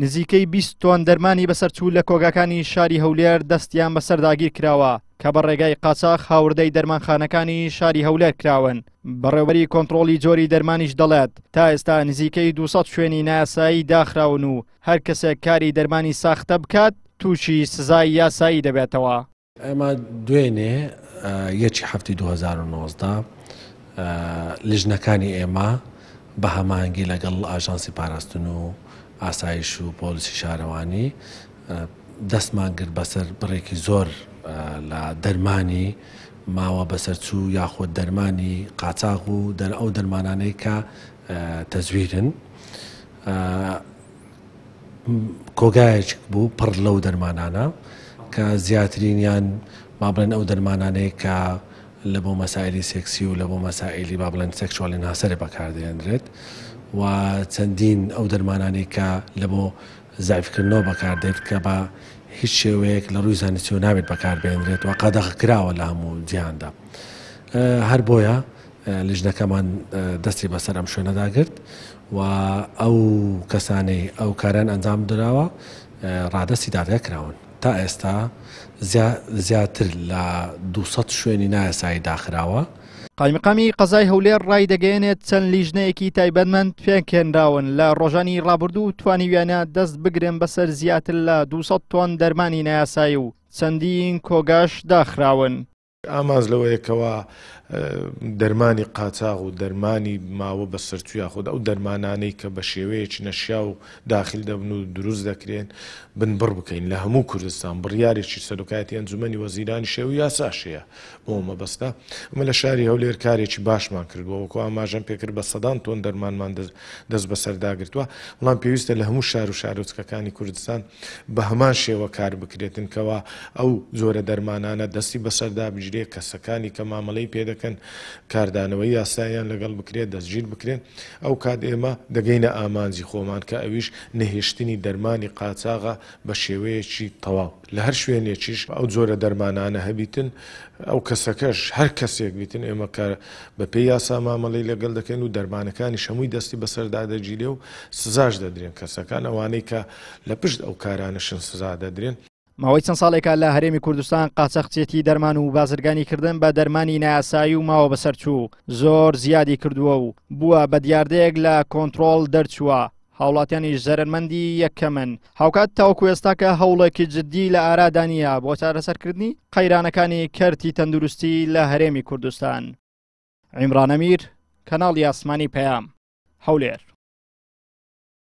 نزیکەی 20 تۆن دەرمانی بەسەرچوو لە کۆگاکانی شاری هەولێر دەستیان بەسەردا گیرکراوە کە بە ڕێگای قاچاخ هاوردەی دەرمانخانەکانی شاری هەولێر کراون. بەڕێوەبەری کۆنتڕۆڵی جۆری دەرمانیش دەڵێت، تا ئێستا نزیکەی 200 شوێنی نایاسایی داخراون و هەر کەسێک کاری دەرمانی ساختە بکات تووشی سزای یاسایی دەبێتەوە. ئێمە دوێنێ یەکی حەفتی 2019 لیژنەکانی ئێمە بە هەماهەنگی لەگەڵ ئاژانسی پاراستن و ئاسایش و پۆلیسی شارەوانی دەستمان گرت بەسەر بڕێکی زۆر لە دەرمانی ماوە بەسەرچوو یاخود دەرمانی قاچاغ و دەر ئەو دەرمانانەی کە تەزویرن کۆگایەک بوو پڕ لەو دەرمانانە کە زیاترینیان با بڵێن ئەو دەرمانانەی کە لە بۆ مەسائلی سێکسی و لە بۆ مەسائلی با بڵێن sexual enhancer بەکاردێنرێت و چەندین ئەو دەرمانانەی کە لە بۆ زەعیفکردنەوە بەکاردێت کە بە هیچ شێوەیەک لە ڕووی زانستیەوە نابێت بەکاربێنرێت و قەدەغە کراوە لە هەموو جیهاندا هەر بۆیە لیژنەکەمان دەستی بەسەر ئەم شوێنەدا گرت و ئەو کەسانەی ئەو کاران ئەنجام دراوە ڕادەستی دادگا کراون. تا ئێستا زیاتر لە 200 شوێنی نایاسایی داخراوە. قایمقامی قەزای هەولێر ڕایدەگەیەنێت، چەند لیژنەیەکی تایبەتمەند پێکهێنراون لە ڕۆژانی ڕابردوو توانیویانە دەست بگرن بەسەر زیاتر لە 200 تۆن دەرمانی نایاسایی و چەندین کۆگاش داخراون. ئامانج لەوەیە کەوا دەرمانی قاچاغ و دەرمانی ماوە بەسەرچوو یاخود ئەو دەرمانانەی کە بە شێوەیەکی نەشیاو داخل دەبن و دروست دەکرێن بنبڕ بکەین لە هەموو کوردستان بڕیارێکی سەرۆکایەتی ئەنجومەنی وەزیرانیش هەیە و یاساش هەیە بۆ ئەو مەبەستە ئەمە لە شاری هەولێر کارێکی باشمان کردووە وەکو ئاماژەم پێکرد بە سەدان تۆن دەرمانمان دەست بەسەردا گرتووە بەڵام پێویستە لە هەموو شار و شارۆچکەکانی کوردستان بە هەمان شێوە کار بکرێتن کەوا ئەو جۆرە دەرمانانە دەستی بەسەردا بگیرێت، کەسەکانی کە مامەلەی پێ دەکەن کاردانەوەی یاساییان لەگەڵ بکرێت، دەستگیر بکرێن، ئەو کات ئێمە دەگەینە ئامانجی خۆمان کە ئەویش نەهێشتنی دەرمانی قاچاغە بە شێوەیەکی تەواو. لە هەر شوێنێکیش ئەو جۆرە دەرمانانە هەبیتن ئەو کەسەکەش هەر کەسێک بیتن ئێمە کە بە پێی یاسا مامەڵەی لەگەڵ دەکەین و دەرمانەکانیش هەمووی دەستی بەسەردا دەگیرێ و سزاش دەدرێن کەسەکان ئەوانەی کە لە پشت ئەو کارانەشن سزا دەدرێن. ماوەی چەند ساڵێکە لە هەرێمی کوردستان قاچاخچێتی دەرمان و بازرگانی کردن بە دەرمانی نایاسایی و ماوە بەسەرچوو زۆر زیادی کردووە و بووە بە دیاردەیەک لە کۆنتڕۆڵ دەرچووە، هاوڵاتیانیش زەرەرمەندی یەکەمن، هاوکات تاوەکو ئێستاکە هەوڵێکی جددی لە ئارادا نییە بۆ چارەسەرکردنی قەیرانەکانی کەرتی تەندروستی لە هەرێمی کوردستان. عیمران ئەمیر، کەناڵی ئاسمانی پەیام، هەولێر.